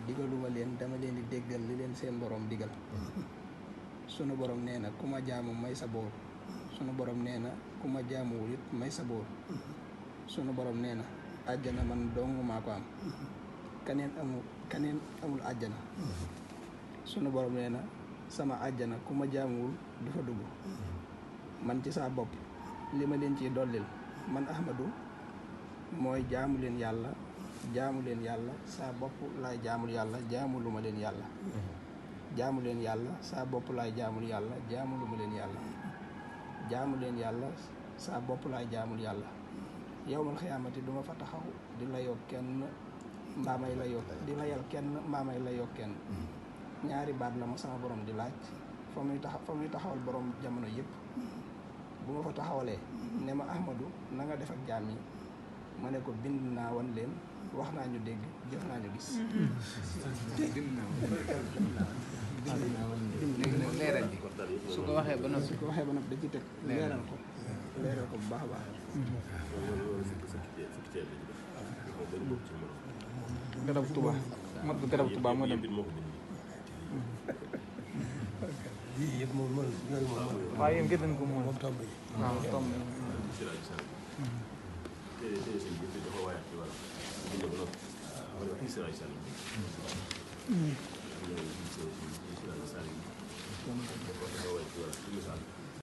digaluma leen dama leen di déggal li leen seen borom digal sunu borom nee na ku ma jaamu may sa boor sunu borom nee na ku ma jaamuwul it may sa boor sunu borom nee na àjjana man dong maa ko am keneen amul àjjana sunu borom nee na sama àjjana ku ma jaamuwul du fa dugg man ci saa bopp li ma leen ciy dollil man Ahmadu mooy jaamu leen yàlla saa bopp laay jaamul yàlla jaamuluma leen yàlla jaamu leen yàlla saa bopp laay jaamul yàlla jaamuluma leen yàlla jaamu leen yàlla saa bopp laay jaamul yàlla yawmal xiyaamati duma fa taxaw di layoo kenn mbaamay layoo di layal kenn mbaamay layoo kenn ñaari baat la ma sama borom di laaj fa muy taxawal borom jamono yëpp bu ma fa taxawalee ne ma Ahmadu na nga def ak jaam yi ma ne ko bind naa wan leen wax naa ñu dégg jëf naa ñu gis leeral ji su ko waxee ba noppi da ci teg leeral ko bu baax a baax garab Tuba mat garab Tuba moo dem yii yëpp moom waaw yéen gën ko moom tomb yi waaw tomb yi